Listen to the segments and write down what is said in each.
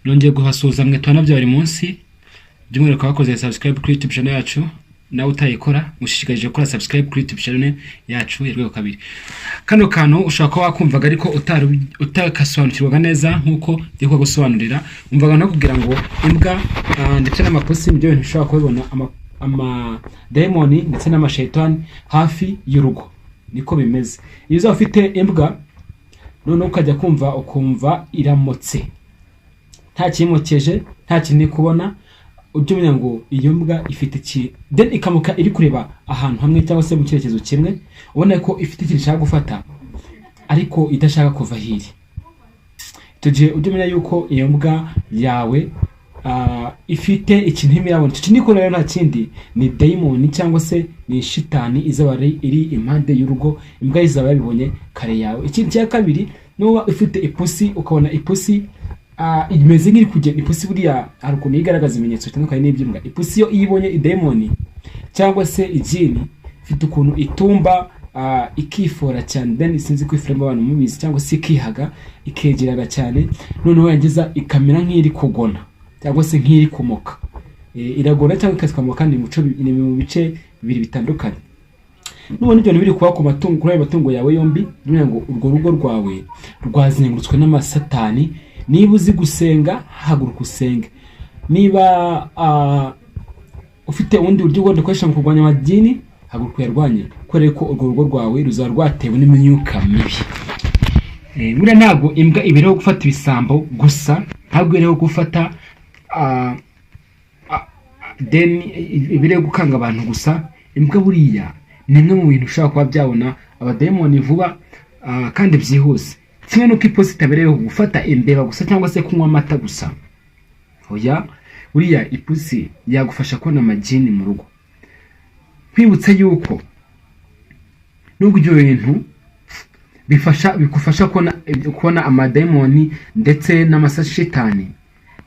Nongeye guhasuhuza mwe tubana bya buri munsi, by'umwihariko wakoze subscribe kuri YouTube channel yacu. Nawe utayikora, mushishikarije gukora subscribe kuri YouTube channel yacu ya Rwego Kabiri. Kano kantu ushobora kuba wakumvaga ariko utari utakasobanukirwaga neza nk'uko ngiye kugusobanurira. Umvaga no kugira ngo imbwa ndetse n'amapusi nibyo bintu ushobora kubibona amadayimoni ndetse n'amashaitani hafi y'urugo. Niko bimeze. Iyo uzaba ufite imbwa, noneho ukajya kumva ukumva iramotse, nta kimokeje, nta kintu iri kubona, ujye umenya ngo iyo mbwa ifite iki. Then ikamuka iri kureba ahantu hamwe cyangwa se mu cyerekezo kimwe, ubona ko ifite ikintu ishaka gufata ariko idashaka kuva hiri. Icyo gihe ujye umenya yuko iyo mbwa yawe ifite ikintu irimo irabona. Icyo kintu ikora rero nta kindi, ni dayimoni cyangwa se ni shitani izaba iri impande y'urugo. Imbwa izaba yabibonye kare yawe. Ikindi cya kabiri, nuba ufite ipusi, ukabona ipusi imeze nk'iri kugenda. Ipusi buriya hari ukuntu igaragaza ibimenyetso bitandukanye n'iby'imbwa. Ipusi yo iyo ibonye idayimoni cyangwa se ijini, ifite ukuntu itumba, ikifora cyane. Then sinzi kwifuramo abantu mubizi, cyangwa se ikihaga, ikegerana cyane, noneho yangiza ikamera nk'iri kugona cyangwa se nk'iri kumoka. Iragona cyangwa ikamoka, ni mu bice bibiri bitandukanye. Nubona ibyo bintu biri kuba ku matungo, kuri ayo matungo yawe yombi, umenya ngo urwo rugo rwawe rwazengurutswe n'amasatani. Niba uzi gusenga, haguruka usenge. Niba ufite ubundi buryo ugomba gukoresha mu kurwanya amadini, haguruka uyarwanye, kubera ko urwo rugo rwawe ruzaba rwatewe n'imyuka mibi. Buriya ntabwo imbwa ibereho gufata ibisambo gusa, ntabwo ibereho gufata then ibereho gukanga abantu gusa. Imbwa buriya ni imwe mu bintu ushobora kuba byabona abadayimoni vuba kandi byihuse, kimwe n'uko ipusi itabereyeho gufata imbeba gusa cyangwa se kunywa amata gusa. Oya, buriya ipusi yagufasha kubona amagini mu rugo. Nkwibutse yuko nubwo ibyo bintu bifasha, bigufasha kubona amadayimoni ndetse n'amasashitani,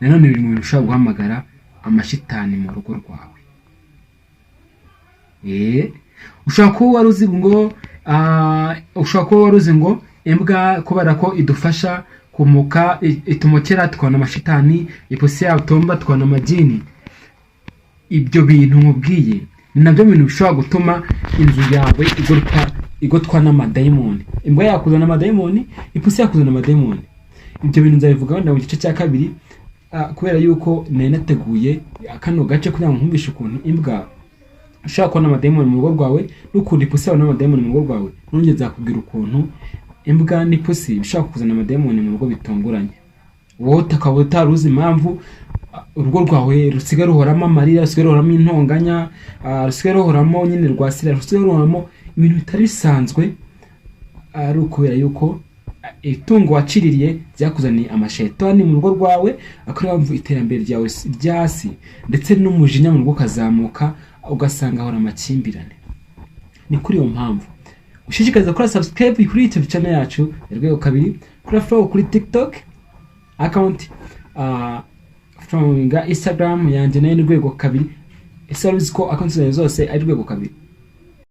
nanone biri mu bintu ushobora guhamagara amashitani mu rugo rwawe. Ushobora kuba wari uzi ngo imbwa, kubera ko idufasha kumuka, itumokera tukabona amashitani, ipusi yatumba tukabona amagini. Ibyo bintu nkubwiye ni nabyo bintu bishobora gutuma inzu yawe igotwa n'amadayimoni. Imbwa yakuzana amadayimoni, ipusi yakuzana amadayimoni. Ibyo bintu nzabivuga wenda mu gice cya kabiri, kubera yuko nari nateguye kano gace kugira ngo nkumvishe ukuntu imbwa ushobora kubona amadayimoni mu rugo rwawe n'ukuntu ipusi yabona amadayimoni mu rugo rwawe. Nongeye nzakubwira ukuntu imbwa n'ipusi bishobora kuzana amadayimoni mu rugo bitunguranye, wowe ukaba utari uzi impamvu urugo rwawe rusigaye ruhoramo amarira, rusigaye ruhoramo intonganya, rusigaye ruhoramo nyine rwasira, rusigaye ruhoramo ibintu bitari bisanzwe, ari ukubera yuko itungo waciririye ryakuzaniye amashetani mu rugo rwawe. Akaba ariyo mpamvu iterambere ryawe rya hasi, ndetse n'umujinya mu rugo ukazamuka, ugasanga hahora amakimbirane. Ni kuri iyo mpamvu ushishikariza gukora subscribe kuri YouTube channel yacu ya Rwego Kabiri, kuri follow kuri TikTok account, followinga Instagram yanjye nayo ni Rwego Kabiri. Ese wari uzi ko account zanjye zose ari Rwego Kabiri?